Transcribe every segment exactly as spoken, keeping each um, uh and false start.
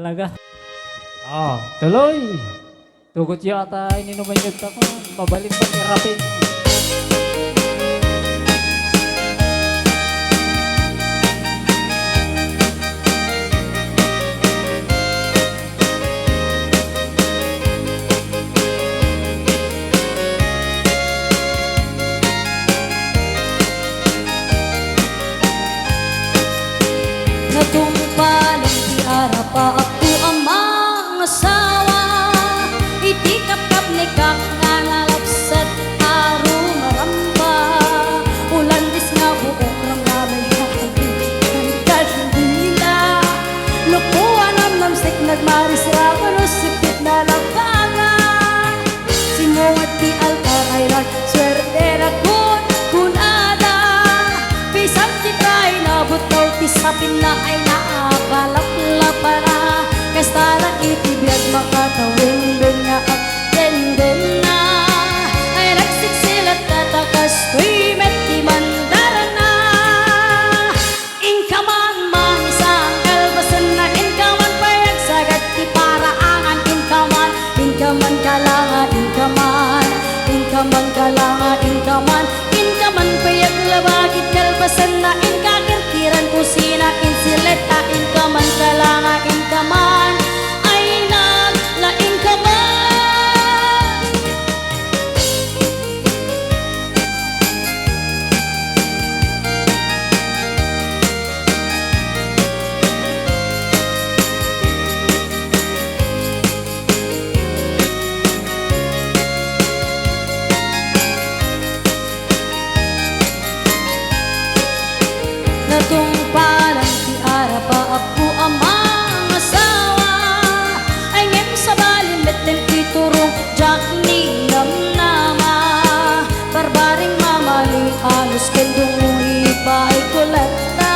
Talaga. Ah, tuloy. Tugot yo ata ininuman yo ta kun mabalin pa ni Rapin. Natungpalan ti arapaakko a mangasawa, iti kapkapnekak nga nalapsat a rumaramba, ulandis nga buok ramramay nga kandila, lokoan a namnamsek nagmarisrapan no sipit na labaga. Simmungad ti altar ay nagsuertera kun kunada. Bisan ti tray nabuttaw ti sapinna ay naapalaplapara. Kasta la iti biag makatawenwen nga agdendenna. Ay nagsiksilat ta kastoy met ti mandarana. Inka man mangisang kalpasenna, inka man pay agsagat ti paraangan, inka man, inka man kalanga, inka man, inka man kalanga, inka man, inka man pay aglabagit kalpasenna, inka kirkiran kusina, insileta, inka man kalanga, inka man, ay naglaing ka man. Natungpalan ti arapaakko a mangasawa, ay ngem sabali metten ti turong diak ni namnama. Barbaring mamali, anus ken dungngo, ipaayko latta.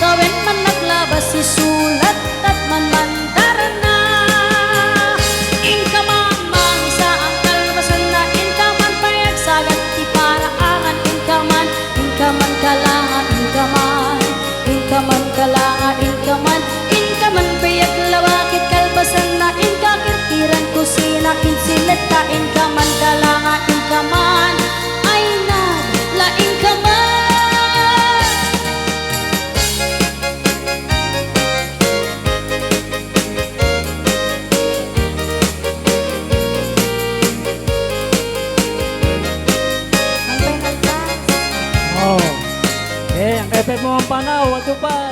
Tawen man naglabas, isulat ket manmandarana. Inka man mangisang kalpasenna, inka man pay agsagat ti paraangan, inka man, inka man kalanga, inka man, inka man kalanga, inka man, inka man pay aglabagit kalpasenna, inka kirkiran kusina, insileta, inka man kalanga, inka man, ay naglaing ka man. Oh. Eh, ang kaya mo ang panaw, ato pa.